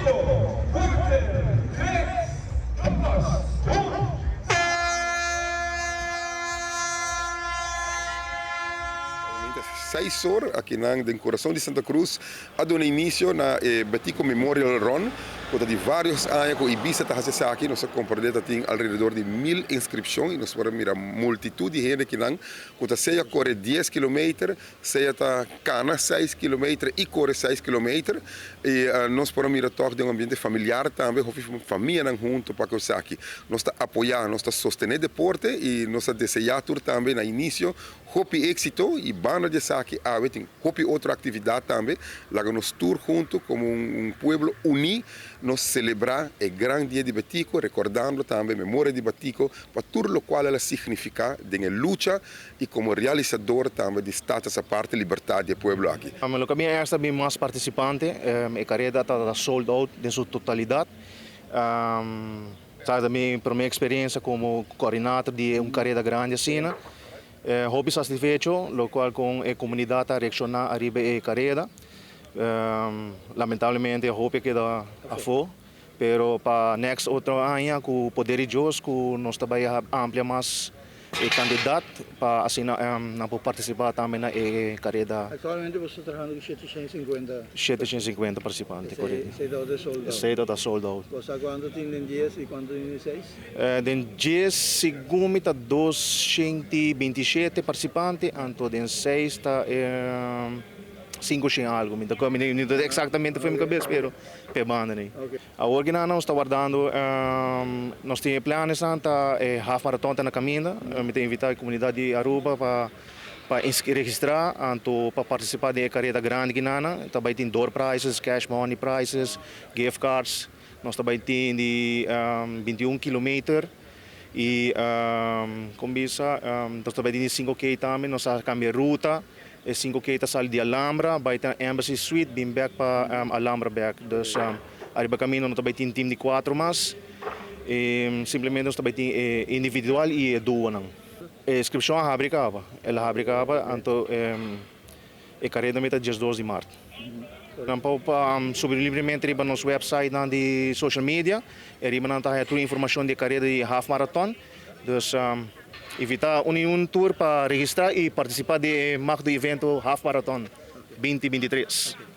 5, 4, 3, 2, 1. Seis or akinan den kurason di Santa Cruz a duna inisio na e Betico Memorial Run ku ta di varios aña ku Ibisa ta hasi esaki. Nos a komprende ta tin alrededor di 1000 inskripshon i nos por a mira multitut di hende akinan ku ta sea kore 10 kilometer, sea ta kana 6 kilometer i kore 6 kilometer. I nos por a mira tòg den un ambiente familiar tambe, hopi famianan huntu pa ku esaki. Nos ta apoyá, nos ta sostené deporte i nos ta deseá tur tambe na inisio hopi éksito. I banda di esaki, awe tin hopi otro aktividat tambe. Laga nos tur huntu komo un pueblo uní nos selebrá e gran dia di Betico, rekordando tambe memoria di Betico pa tur lokual el a signifiká den e lucha i komo realisadó tambe di Status Aparte, libertat di pueblo aki. Loke mi a bin mas partisipante, e kareda ta sold out den su totalidat. Ta mi promé eksperensia komo koordinadó di un kareda grandi asina. Hopi satisfecho, lokual ku e komunidat a reakshoná ariba e kareda. Lamentablemente, hopi a keda afó, pero pa next otro aña, ku poder di Dios, ku nos tambe amplia mas e kantidat pa asina nan por partisipá tambe na e kareda. Aktualmente boso ta trahando ku 750. 750 partisipante, korekto. Esei ta sold out. Esei ta sold out. Bo sa kuantu tin den 10 i kuantu tin den 6? Den 10, segun ta 227 partisipante, anto den 6 ta 5 algu. Mi no eksaktamente for di mi kabes, pero p'e banda ei. Awor ku nos ta wardando, nos tin plannan, ta half marathon ta na kaminda. Mi ta invitá e komunidat di Aruba pa registrá, anto pa partisipá den e kareda grandi akinan. Tambe tin door prizes, cash money prizes, gift cards. Nos tambe tin di 21 kilometer i kon bisa, nos tambe tin 5K tambe. Nos a kambia ruta. E 5K ta sali di Alhambra, bai te Embassy Suite, bin back pa Alhambra back. Dus ariba kaminda nos tambe tin team di 4 mas. I simplemente nos tambe tin individual i duo nan. E inskripshon a habri kaba. El a habri kaba, anto e kareda ta 12 di mart. Nan por subi libremente riba nos website nan di social media. I riba nan ta tur informashon di kareda di half marathon. Dus invitá un tur pa registrá i partisipá di e magno evento Half Marathon 2023.